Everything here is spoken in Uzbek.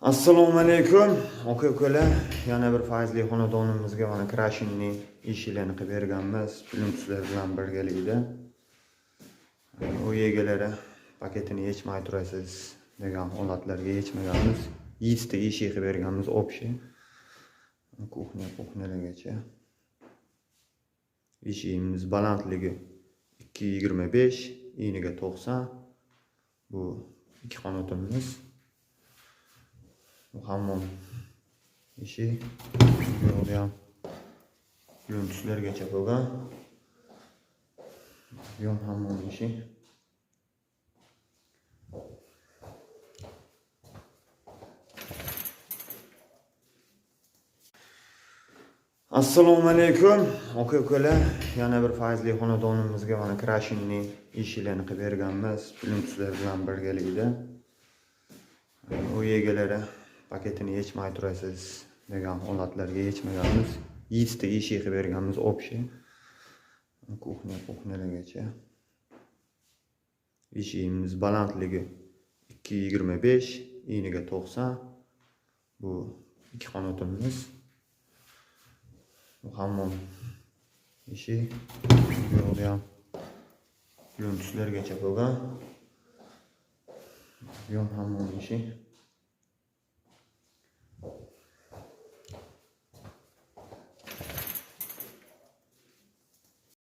Assalomu alaykum, aka ukalar. Yana bir fayzli xonadonimizga mana крашеный eshiklarni qilib berganmiz, plyumslar bilan birgalikda. Uy egalari paketini yechmay turasiz degan holatlarga yechmaganmiz. Yettita eshik qilib berganmiz общий. Кухня, кухня largacha. Eshigimiz balandligi 2,25, eniga 90. Bu ikki qanotimiz. Bu hammom eshik. Bu yoqda ham plyumslargacha bo'lgan. Bu ham hammom eshik. Assalomu alaykum, aka ukalar. Yana bir fayzli xonadonimizga mana крашеный eshiklarni qilib berganmiz, plyumslar bilan birgalikda. Uy egalari paketini yechmay turasiz degan holatlarga yechmaganmiz. Yettita eshik qilib berganmiz общий. Кухня, кухня largacha. Eshigimiz balandligi 2,25, eniga 90. Bu ikki qanotimiz. Bu hammom eshik. Bu yoqda ham plyumslargacha bo'lgan. Bu ham hammom eshik.